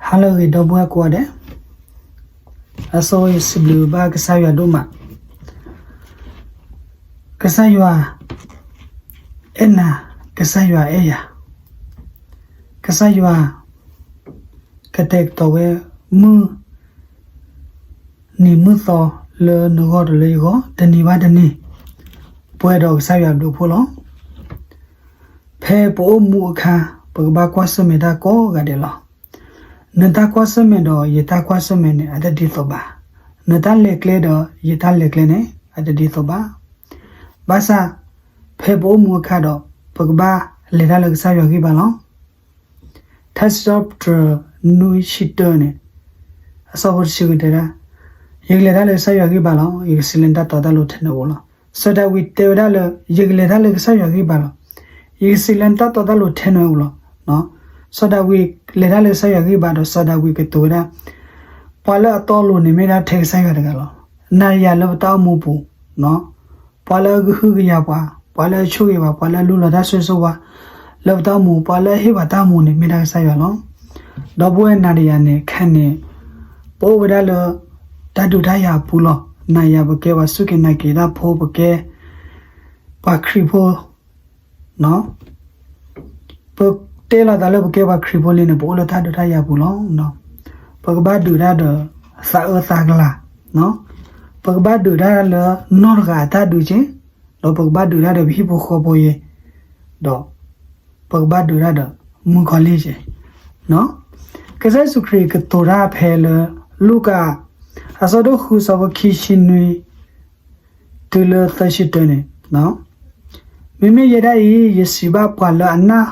ဟါလၢအဂ့ၤ ဒီပုၢ်ဝဲၢ်ကိးဂၤဒဲး, အဆိယစံးဘျုးဘၣ်ကစၢ်ယွၤဒိၣ်မး, ကစၢ်ယွၤအဲၣ်နၤ, ကစၢ်ယွၤအဲၣ်ယၤ, ကစၢ်ယွၤကတဲာ်ကတီၤဝဲမုၢ် နံၤမုၢ်သီလၢနဂီၢ်ဒီးလၢယဂီၢ် တနံၤဘၣ်တနံၤ, ပှဲၤဒီးကစၢ်ယွၤဘျုးဖှိၣ်လီၤ. ဖဲပအိၣ်မူအခါ ပကဘၣ်ကွၢ်ဆၢၣ်မဲာ်တၢ်ကိးဂၤဒဲးလီၤ. နတၢ်ကွၢ်ဆၢၣ်မဲာ်ဒီးယတၢ်ကွၢ်ဆၢၣ်မဲာ်န့ၣ် အတဒ်သိးဘၣ်. နတၢ်လဲၤကျဲဒီးယတၢ်လဲၤကျဲန့ၣ် အတဒ်သိးဘၣ်. ဘၣ်ဆၣ် ဖဲပအိၣ်မူအခါဒီး ပကဘၣ်လဲၤတၢ်လၢကစၢ်ယွၤဂံၢ်ဘါလီၤ. ထါစံးထီၣ်ပတြၢၤနွံဆံတၢန့ၣ် အဆၢဖိတဆံဃုတဲဒၣ်, ယကလဲၤတၢ်လၢကစၢ်ယွၤဂံၢ်ဘါလီၤ. ယကစံးလၢနတၢ်တီတၢ်လိၤထဲနအိၣ်လီၤ. စီၤဒၤဝံးတဲဝဲဒၣ်လၢ ယကလဲၤတၢ်လၢကစၢ်ယွၤဂံၢ်ဘါလီၤ. ယကစံးလၢနတၢ်တီတၢ်လိၤထဲနအိၣ်လီၤ. စီၤဒၤဝံးလဲၤတၢ်လၢကစၢ်ယွၤဂံၢ်ဘါဒီး စီၤဒၤဝံးကတိၤဝဲဒၣ် ပှၤလၢအတီအလိၤန့ၣ်မ့ၢ်ဒၣ်ထဲကစၢ်ယွၤတဂၤလီၤ. နၤယၤလၢပတၢ်အိၣ်မူပူၤ ပှၤလၢအကဟုကယာ်ပှၤ, ပှၤလၢအဆိၣ်ဂ့ၤပှၤ, ပှၤလၢအလူလီၤတၢ်ဆိၣ်ဂ့ၤဆိၣ်ဝါ လၢပတၢ်အိၣ်မူ, ပှၤလၢအဟ့ၣ်ပှၤတၢ်အိၣ်မူန့ၣ် မ့ၢ်ဒၣ်ကစၢ်ယွၤလီၤ. ဒီပုၢ်ဝဲၢ်နၤဒီးယၤန့ၣ် ခဲန့ၣ် ပအိၣ်ဝဲဒၣ်လၢ တၢ်ဒုးတၢ်ယၤအပူၤလီၤ. နၤယၤပကဲပှၤစူၢ်က့ၤနာ်က့ၤတၢ်ဖိ, ပကဲပှၤခရံာ်ဖိ ပတဲလီၤသးလၢပကဲပှၤခရံာ်ဖိလံန့ၣ် ပအိၣ်လၢတၢ်ဒုးတၢ်ယၤပူၤလီၤ. ပကဘၣ်ဒုးတၢ်ဒီးသးအၢသးကလၤ, ပကဘၣ်ဒုးတၢ်လၢနီၢ်တဂၤအတၢ်ဒုးက့ၤ, ဒီးပကဘၣ်ဒုးတၢ်ဒီးပဟံၣ်ဖိဃီဖိအံၤ, ဒီးပကဘၣ်ဒုးတၢ်ဒီးမုၣ်ကီၤလံၢ်က့ၤ. ကစၢ်ယ့ၣ်ၡူးခရံာ်ကတိၤတၢ်ဖဲလၢ လူၤကၣ် အဆၢဒိၣ်ဃု အဆၢဖိခံဆံနွံ တုၤလၢသၢဆံတၢန့ၣ်, မ့မ့ၢ်ယဲဒၣ်အံၤ ယစံးဘၣ်ပှၤလၢအနၢ်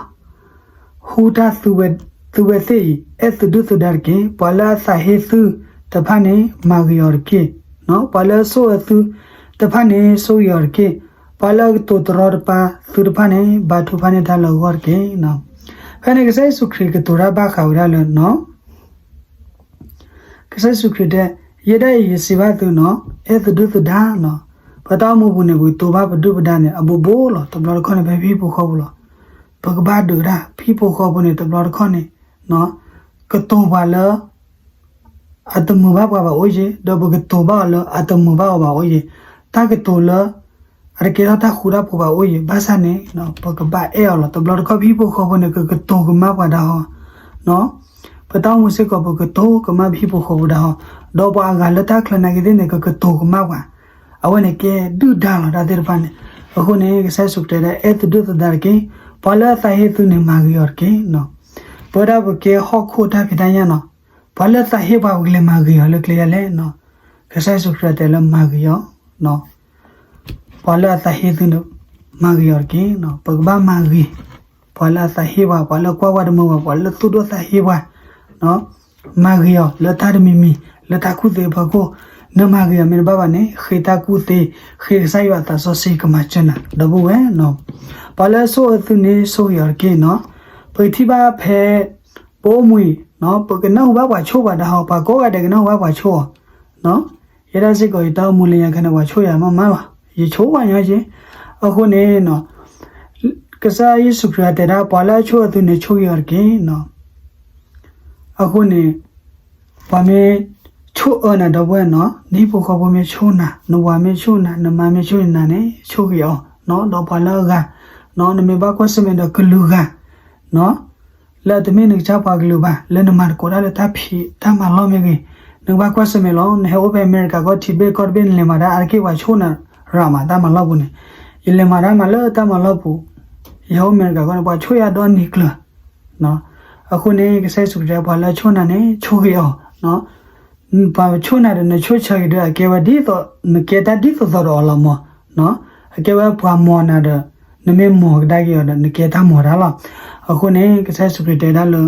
ဟူတၢ်သုဝဲသ့ၣ်အံၤ, အဲၣ်သုဒုၣ်သုဒါတက့ၢ်. ပှၤလၢအသးဟ့သုတဖၣ်န့ၣ် မၤဂ့ၤအီၤတက့ၢ်. ပှၤလၢအဆိၣ်အၢသုတဖၣ်န့ၣ် ဆိၣ်ဂ့ၤအီၤတက့ၢ်. ပှၤလၢအကတိၤတရီတပါသုတဖၣ်န့ၣ် ဘါထုကဖၣ်န့ၢ်တၢ်လၢအဂီၢ်တက့ၢ်. ဖဲန့ၣ်ကစၢ်ယ့ၣ်ၡူးခရံာ်ကတိၤတၢ်ဘၣ်ဃးဝဲဒၣ်လၢ ကစၢ်ယ့ၣ်ၡူးခရံာ်တဲ, ယဲဒၣ်အံၤယစံးဘၣ်သုနီၤ, အဲၣ်သုဒုၣ်သုဒါနီၤ. ပတၢ်အိၣ်မူပူၤန့ၣ် ပကတိၤဘၣ်ပဒုၣ်ပဒါန့ၣ် အဘူးဘူးလီၤ. တဘျီတခီၣ်န့ၣ် ဖဲပဟံၣ်ဖိဃီပူၤလီၤ. ပကဘၣ်ဒုးတၢ်, ပဟံၣ်ဖိဃီဖိန့ၣ် တဘျီတခီၣ်န့ၣ် ကတိၤပှၤလၢ အတမုာ်ဘၣ်ပှၤဘၣ်အိၣ်ယ့ၤ, ဒီးပကတိၤဘၣ်အီၤလၢအတမုာ်ဘၣ်အီၤဘၣ်အိၣ်ယ့ၤ, တၢ်ကတိၤလၢ အတကဲထီၣ်တၢ်ဃူတၢ်ဖိးဘၣ်အိၣ်ယ့ၤ, ဘၣ်ဆၣ်န့ၣ် ပကဘၣ်အဲၣ်အီၤလီၤ. တဘျီတခီၣ်ပဟံၣ်ဖိဃီဖိန့ၣ် ကကတိၤကမၣ်ပှၤဒၣ်ဟီ, ပတၢ်အိၣ်မူစ့ၢ်ကီး ပကတိၤကမၣ်ပဟံၣ်ဖိဃီဖိဒၣ်ဟီ, ဒီးပှၤအဂၤလၢတၢ်ချၢနာ်က့ၤသ့ၣ်န့ၣ် ကကတိၤကမၣ်ပှၤ, အဝဲန့ၣ်ကဲဒုၣ်ဒါလီၤ တၢ်သ့ၣ်တဖၣ်န့ၣ်. အဃိန့ၣ် ကစၢ်ယ့ၣ်ၡူးခရံာ်တဲဒၣ် အဲၣ်သုဒုၣ်သုဒါတက့ၢ်, ပှၤလၢအသးဟ့သုန့ၣ် မၤဂ့ၤအီၤတက့ၢ်. ပဝဲဒၣ်ပကဲဟီၣ်ခိၣ်တၢ်ဖံးတၢ်ညၣ်နီၤ, ပှၤလၢအသးဟ့ပှၤ ပကလဲၤမၤဂ့ၤအီၤလၢကျဲယါလဲၣ်. ကစၢ်ယ့ၣ်ၡူးခရံာ်တဲလၢမၤဂ့ၤအီၤ, ပှၤလၢအသးဟ့သုန့ၣ် မၤဂ့ၤအီၤတက့ၢ်. ပကဘၣ်မၤဂ့ၤ ပှၤလၢအသးဟ့ပှၤ, ပှၤလၢကွၢ်ဝဲတမုာ်ဘၣ်, ပှၤလၢသူၣ်ဒိၣ်သးဟ့ပှၤ မၤဂ့ၤအီၤလၢတၢ်တမံၤမံၤ, လၢတၢ်ကူၣ်သ့အဖီခိၣ်, နမၤဂ့ၤအီၤမ့ၢ်တဘၣ်ဘၣ်န့ၣ် ဃ့တၢ်ကူၣ်သ့, ဃ့ကစၢ်ယွၤအသးစီဆှံကမၤစၢၤနၤ ဒီပုၢ်ဝဲၢ်. ပှၤလၢအဆိၣ်အၢသုန့ၣ် ဆိၣ်ဂ့ၤအီၤတက့ၢ်နီၤ. ပကထံၣ်ဘၣ်ဖဲ ပအိၣ်မူအံၤ ပကနၢ်ဟူဘၣ်ပှၤဆိၣ်ပှၤဒၣ်ဟီ, ပှၤကိးဂၤဒဲးကနၢ်ဟူဘၣ်ပှၤဆိၣ်အီၤ ယဲဒၣ်စ့ၢ်ကီး ယတၢ်အိၣ်မူလၢညါခါန့ၣ် ပှၤဆိၣ်ယၤမးမးလီၤ, ယဆိၣ်ဝဲညီက့. အဃိန့ၣ် ကစၢ်ယ့ၣ်ၡူးခရံာ်အတဲဒၣ် ပှၤလၢအဆိၣ်အၢသုန့ၣ် ဆိၣ်ဂ့ၤအီၤတက့ၢ်. အဃိန့ၣ် ပှၤမ့ၢ်ဆိၣ်အၢနၤ ဒီပုၢ်ဝဲၢ်နီၤ, နဟံၣ်ဖိဃီဖိမ့ၢ်ဆိၣ်နၤ, နဝၤမ့ၢ်ဆိၣ်နၤ, နမါမ့ၢ်ဆိၣ်နၤန့ၣ် ဆိၣ်ဂ့ၤအီၤ, ဒီးပှၤလၢအဂၤ, နမ့ၢ်ဘၣ်ကွၢ်ဆၢၣ်မဲာ်ဒီးကလုာ်ဂၤ လၢအတမ့ၢ်နကစၢ်ပှၤကလုာ်ဘၣ်, လၢနမၤသကိးတၢ်လၢတၢ်ဖံးတၢ်မၤလီၢ်မ့ၢ်ဂ့ၤ, နကဘၣ်ကွၢ်ဆၢၣ်မဲာ်လီၤ. နဟဲအိၣ်ဖဲအမဲရကၤကီၢ်ထံး ဘ့ၣ်ကီၢ်တဘ့ၣ် နလဲၤမၤတၢ်အါတက့ၢ် ပှၤဆိၣ်နၤရၤမး တၢ်မၤလီၢ်ပူၤန့ၣ်, ယလဲၤမၤတၢ်မၤလၢတၢ်မၤလီၢ်ပူၤ, ယဟဲအိၣ်အမဲရကၤကီၢ်န့ၣ် ပှၤဆိၣ်ယၤဒီနံၤကျၢၤ အဃိန့ၣ် ကစၢ်ယ့ၣ်ၡူးခရံာ်တဲ ပှၤလၢအဆိၣ်နၤန့ၣ် ဆိၣ်ဂ့ၤအီၤ, ပှၤဆိၣ်နၤဒီးနဆိၣ်ဆၢဂ့ၤဒီး အကဲဝဲဒ်သိး နကဲတၢ်ဒ်သိးသိးဒီးအီၤလီၤမး, အကဲဝဲပှၤမၤနၤဒီး နမ့ၢ်မၤကဒါက့ၤအီၤဒီး နကဲတၢ်မၤတၢ်လီၤ. အဃိန့ၣ် ကစၢ်ယ့ၣ်ၡူးခရံာ်တဲဒၣ်လၢ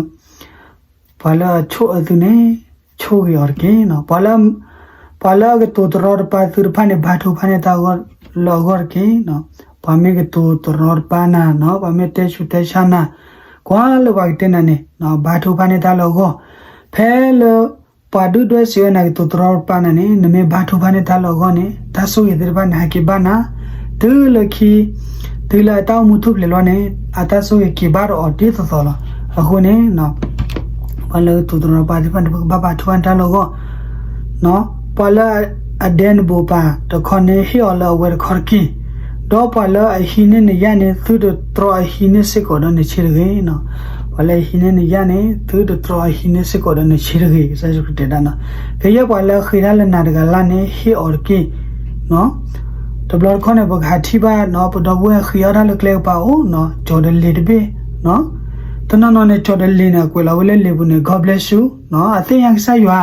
ပှၤလၢအဆိၣ်အၢသုန့ၣ် ဆိၣ်ဂ့ၤအီၤတက့ၢ်. ပှၤလၢအကတိၤတရီတပါသုတဖၣ်န့ၣ် ဘါထုကဖၣ်န့ၢ်တၢ်လၢအဂီၢ်တက့ၢ်. ပှၤမ့ၢ်ကတိၤတရီတပါနၤနီၤ, ပှၤမ့ၢ်တဲဆူးတဲဆါနၤ, ကွၢ်လၢပှၤကတဲနၤန့ၣ် ဘါထုကဖၣ်န့ၢ်တၢ်လၢအဂီၢ်, ဖဲလၢ ပှၤဒုၣ်ဒွဲၣ်စံးဝဲနၤ ကတိၤတရီတပါနၤန့ၣ် နမ့ၢ်ဘါထုကဖၣ်န့ၢ်တၢ်လၢအဂီၢ်န့ၣ် တၢ်ဆိၣ်ဂ့ၤသ့ၣ်တဖၣ်န့ၣ် ဟဲက့ၤဘၣ်နၤ, တုၤလၢခံ တုၤလၢအတၢ်အိၣ်မူထူၣ်ဖျဲးလီၤန့ၣ် အတၢ်ဆိၣ်ဂ့ၤက့ၤဘၣ်ဒီးအီၤဒ်သိးသိးလီၤ. အဃိန့ၣ် ပှၤလၢကတိၤတရီတပါသ့ၣ်တဖၣ်န့ၣ် ပကဘၣ်ပာ်ထူအတၢ်လၢအဂီၢ်, ပှၤလၢအဒဲနဘိးပၢ်တခီန့ၣ် ဟ့ၣ်အီၤလၢအဝဲတခီတက့ၢ်. ဒီးပှၤလၢအဟံးန့ၢ်နယၣ်န့ၣ် သုတတြီအဟံးန့ၢ်စ့ၢ်ကီးဒီးနဆ့တဂ့ၤ. ပှၤလၢအဟံးန့ၢ်နယၣ်န့ၣ် သုတတြီအဟံးန့ၢ်စ့ၢ်ကီးဒီးနဆ့တဂ့ၤ, ကစၢ်ယ့ၣ်ၡူးခရံာ်တဲဒၣ်နီၤ. ကယဲၢ်ပှၤလၢအဃ့တၢ်လၢနၤတဂၤလၢ်န့ၣ် ဟ့ၣ်အီၤတက့ၢ်. တဘျီတခီၣ်န့ၣ် ပကဟးထံၣ်ဘၣ်နီၤ ပဒီပုၢ်ဝဲၢ်ဃ့အီၣ်တၢ်လၢကျဲကပၤအိၣ်နီၤ ကၠီၤဒီးလ့ၤတဘ့ၣ်နီၤ. တနီၤနီၤန့ၣ် ကၠီၤဒီးလ့ၤန့ၣ် အကွဲးလီၤဝဲလၢလ့ၤပူၤန့ၣ် God bless you နီၤ အသ့ၣ်ညါကစၢ်ယွၤ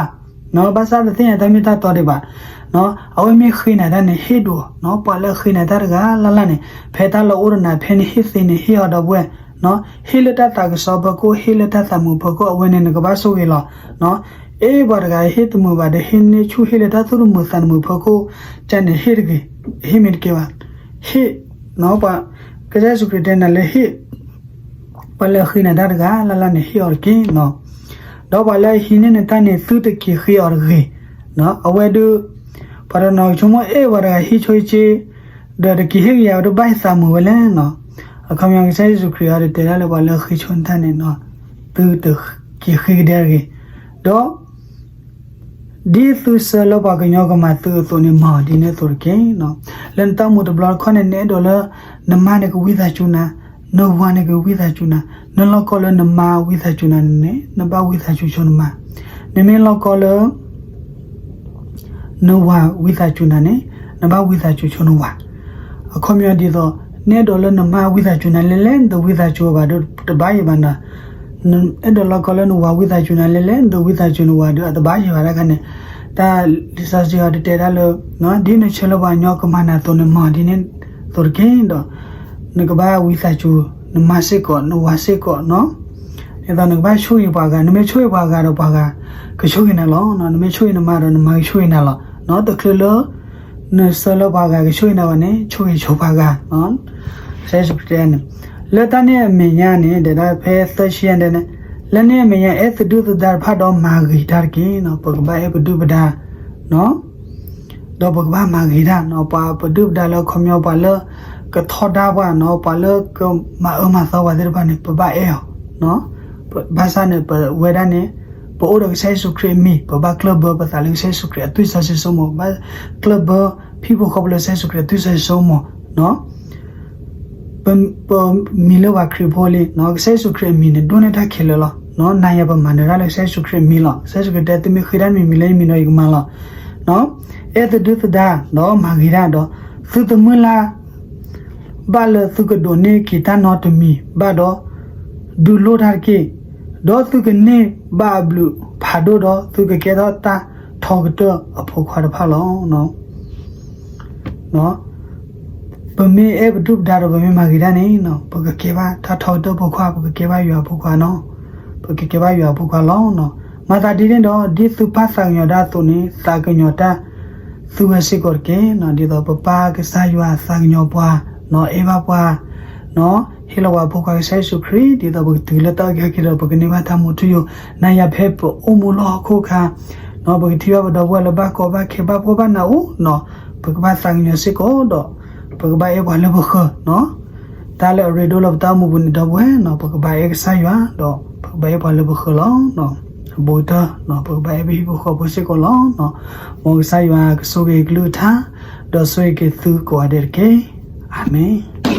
နီၤ ဘၣ်ဆၣ်တသ့ၣ်ညါတၢ်မ့ၢ်တၢ်တီဒံးဘၣ်နီၤ. အဝဲမ့ၢ်ဃ့နၤတၢ်န့ၣ် ဟ့ၣ်ဒိၣ်နီၤ ပှၤလၢအဃ့နၤတၢ်တဂၤလၢ်လၢ်န့ၣ် ဖဲတၢ်လီၢ်အိၣ်ဒီးနၤ ဖဲန့ၣ်ဟ့ၣ်သ့န့ၣ် ဟ့ၣ်အီၤဒီပုၢ်ဝဲၢ်နီၤ ဟ့ၣ်လၢတၢ်သးကစီၣ်ဖီခိၣ် ဟ့ၣ်လၢတၢ်သးမုာ်ဖီခိၣ် အဝဲန့ၣ်နကဘၣ်ဆိၣ်ဂ့ၤလီၤနီၤ. အဲၣ်ပှၤတဂၤဟ့ၣ်တမုာ်ဘၣ်ဒီး ဟ့ၣ်န့ၢ်ဆူၣ်ဟ့ၣ်လၢတၢ်သူၣ်တမုာ်သးတမုာ်ဖီခိၣ် ကန့ၣ်ဟ့ၣ်တဂ့ၤ, ဟ့ၣ်မ့ၢ်တကဲဘၣ်, ဟ့ၣ်နီၤ ပှၤ ကစၢ်ယ့ၣ်ၡူးခရံာ်တဲနၤလၢဟ့ၣ် ပှၤလၢအဃ့နၤတၢ်တဂၤလၢ်လၢ်န့ၣ် ဟ့ၣ်အီၤတက့ၢ်နီၤ. ဒီးပှၤလၢအဟံးန့ၢ်နတၢ်န့ၣ် သုတက့ၤဃ့အီၤတဂ့ၤနီၤ. အဝဲဒုး ပှၤတနီၤကဆိကမိၣ် အဲၣ်ပှၤတဂၤဟံးဆိဟံးဆ့ ဒီးတက့ၤဟ့ၣ်ကယၤဝဲတဘၣ်ဟံးသးမုာ်ဝဲလဲၣ်နီၤ. အခီပညီကစၢ်ယ့ၣ်ၡူးခရံာ်အံၤတဲဒၣ်လၢပှၤလၢအဃ့ဆိနတၢ်န့ၣ်နီၤ သုတက့ၤဃ့ကဒါတဂ့ၤ, ဒီး ဒ်သုဆၢလၢပှၤကညီကမၤအသိးန့ၣ် မၤအီၤဒ်န့ၣ်အသိးတက့ၢ်နီၤ. လၢနတၢ်အိၣ်မူတဘျီတခီၣ်န့ၣ် နအဲၣ်ဒိးလၢ နမါန့ၣ်ကဝံသးစူၤနၤ, နဝၤန့ၣ်ကဝံသးစူၤနၤ, နလီၢ်ကီလၢနမါဝံသးစူၤနၤန့ၣ် နဘၣ်ဝံသးစူၤဆိနမါ, နမ့ၢ်လီၢ်ကီလၢ နဝၤဝံသးစူၤနၤန့ၣ် နဘၣ်ဝံသးစူၤဆိနဝၤ. အခီပညီဒ်သိး နအဲၣ်ဒိးလၢနမါဝံသးစူၤနၤလဲၣ်လဲၣ် နတဝံသးစူၤဘၣ်ဒီးတဘၣ်ယံၤဘၣ်နၤ, နအဲၣ်ဒိးလီၢ်ကီလၢနဝၤဝံသးစူၤနၤလဲၣ်လဲၣ် နတဝံသးစူၤနဝၤဒီးအတဘၣ်ယံၤဘၣ်တခါန့ၣ်, တၢ်လံာ်စီဆှံအံၤတဲဒၣ်လၢ ဒ်နဆၢလၢပှၤကညီကမၤနၤအသိးန့ၣ် မၤအီၤဒ်န့ၣ်အသိးတက့ၢ်ဒီး နကဘၣ်ဝံသးစူၤ နမါစ့ၢ်ကီး နဝၤစ့ၢ်ကီးနီၤ. ဒ်သိးနကဘၣ်ဆိၣ်ဂ့ၤပှၤဂၤ, နမ့ၢ်ဆိၣ်ဂ့ၤပှၤဂၤဒီးပှၤဂၤကဆိၣ်ဂ့ၤနၤလီၤ. နမ့ၢ်ဆိၣ်ဂ့ၤနမါဒီးနမါကဆိၣ်ဂ့ၤနၤလီၤ. တချုးလၢ နဆၢလၢပှၤဂၤကဆိၣ်ဂ့ၤနၤဘၣ်န့ၣ် ဆိၣ်ဂ့ၤဆိပှၤဂၤ. ကစၢ်ယ့ၣ်ၡူးခရံာ်တဲန့ၣ် လၢတၢ်န့ၣ်အမဲာ်ညါန့ၣ် တဲဒၣ်ဖဲသၢဆံယဲၢ်န့ၣ် လၢန့ၣ်အမဲာ်ညါ အဲၣ်သဒုၣ်သဒါတဖၣ်ဒီးမၤဂ့ၤတၢ်တက့ၢ်နီၤ. ပကဘၣ်အဲၣ်ပဒုၣ်ပဒါ ဒီးပကဘၣ်မၤဂ့ၤတၢ်နီၤ. ပှၤပဒုၣ်ပဒါလၢအခီပညီ ပှၤလၢကထီဒါပှၤနီၤ, ပှၤလၢကမၤအၢမၤသီပှၤသ့ၣ်တဖၣ်န့ၣ် ပဘၣ်အဲၣ်အီၤ. ဘၣ်ဆၣ်န့ၣ် ပဝဲဒၣ်န့ၣ် ပအိၣ်ဒီးကစၢ်ယ့ၣ်ၡူးခရံာ်အမံၤ, ပဘၣ်ကျၢၢ်ဘၢပသးလၢကစၢ်ယ့ၣ်ၡူးခရံာ်အသွံၣ်စီဆှံစိမိၤ, ဘၣ်ကျၢၢ်ဘၢဟံၣ်ဖိဃီဖိလၢကစၢ်ယ့ၣ်ၡူးခရံာ်အသွံၣ်စီဆှံစိမိၤနီၤ. ပမံၤလၢပှၤခရံာ်ဖိလံနီၤ. ကစၢ်ယ့ၣ်ၡူးခရံာ်အမံၤန့ၣ် ဒိၣ်န့ၢ်တၢ်ခဲလၢာ်လီၤ. နၤယၤပမၤနၢၤတၢ်လၢကစၢ်ယ့ၣ်ၡူးခရံာ်အမံၤလီၤ. ကစၢ်ယ့ၣ်ၡူးခရံာ်တဲ သုမ့ၢ်ဃ့တၢ်တမံၤမံၤလၢယမံၤဒီးယကမၤလီၤ. အဲၣ်သဒုၣ်သဒါ ဒီးမၤဂ့ၤတၢ်ဒီး သုသမုၢ်လၢ် ဘၣ်လၢသုကဒိးန့ၢ်က့ၤတၢ်နီတမံၤဘၣ်ဒီး ဒုးလိၢ်တၢ်တက့ၢ်. ဒီးသုကန့ၢ်ဘၣ်အဘျုးဖးဒိၣ်ဒီး သုကကဲထီၣ်တၢ်ထီကတၢၢ်အဖိခွါတဖၣ်လီၤ. ပမ့ၢ်အဲၣ်ပဒုၣ်ပဒါဒီးပမ့ၢ်မၤဂ့ၤတၢ်န့ၣ် ပကကဲဘၣ်တၢ်ထီကတၢၢ်ဖိခွါ, ပကကဲဘၣ်ယွၤအဖိခွါနီၤ. ပကကဲဘၣ်ယွၤအဖိခွါလီၤ. မၤသးဒ်န့ၣ်ဒီး ဒ်သုပၢ်သးကညီၤတၢ်အသိးန့ၣ် သးကညီၤတၢ်သုဝဲစ့ၢ်ကီးတက့ၢ်. ဒ်သိးပပၢ်ကစၢ်ယွၤသးကညီၤပှၤ, အဲၣ်ဘၣ်ပှၤ, ဟ့ၣ်လီၤပှၤအဖိခွါကစၢ်ယ့ၣ်ၡူးခရံာ် ဒ်သိးပကတုၤလၢတၢ်အုၣ်က့ၤခီၣ်က့ၤဒီး ပကန့ၢ်ဘၣ်တၢ်မူထူယိာ်, နၤယၤဖဲပအိၣ်မူလၢဟီၣ်ခိၣ်အခါ ပကထံၣ်ဘၣ်ပဒီပုၢ်ဝဲၢ်လၢဘၣ်ကီဘၣ်ခဲဘၣ်ဖှီၣ်ဘၣ်နးအိၣ်နီၤ, ပကဘၣ်သးကညီၤစ့ၢ်ကီးဒီး ပကဘၣ်အဲၣ်ပှၤလၢပဃၢၤနီၤ. တၢ်လၢအရ့ဒိၣ်လၢပတၢ်အိၣ်မူပူၤန့ၣ် ဒီပုၢ်ဝဲၢ်နီၤ, ပကဘၣ်အဲၣ်ကစၢ်ယွၤဒီး ပကဘၣ်အဲၣ်ပှၤလၢပဃၢၤလီၤ. အဘူးကတၢၢ် ပကဘၣ်အဲၣ်ပဟံၣ်ဖိဃီဖိစ့ၢ်ကီးလီၤ. မ်ကစၢ်ယွၤကဆိၣ်ဂ့ၤကလုၢ်ကထါ ဒီးဆိၣ်ဂ့ၤက့ၤသုကိးဂၤဒဲးတက့ၢ်. အၤမ့ၣ်.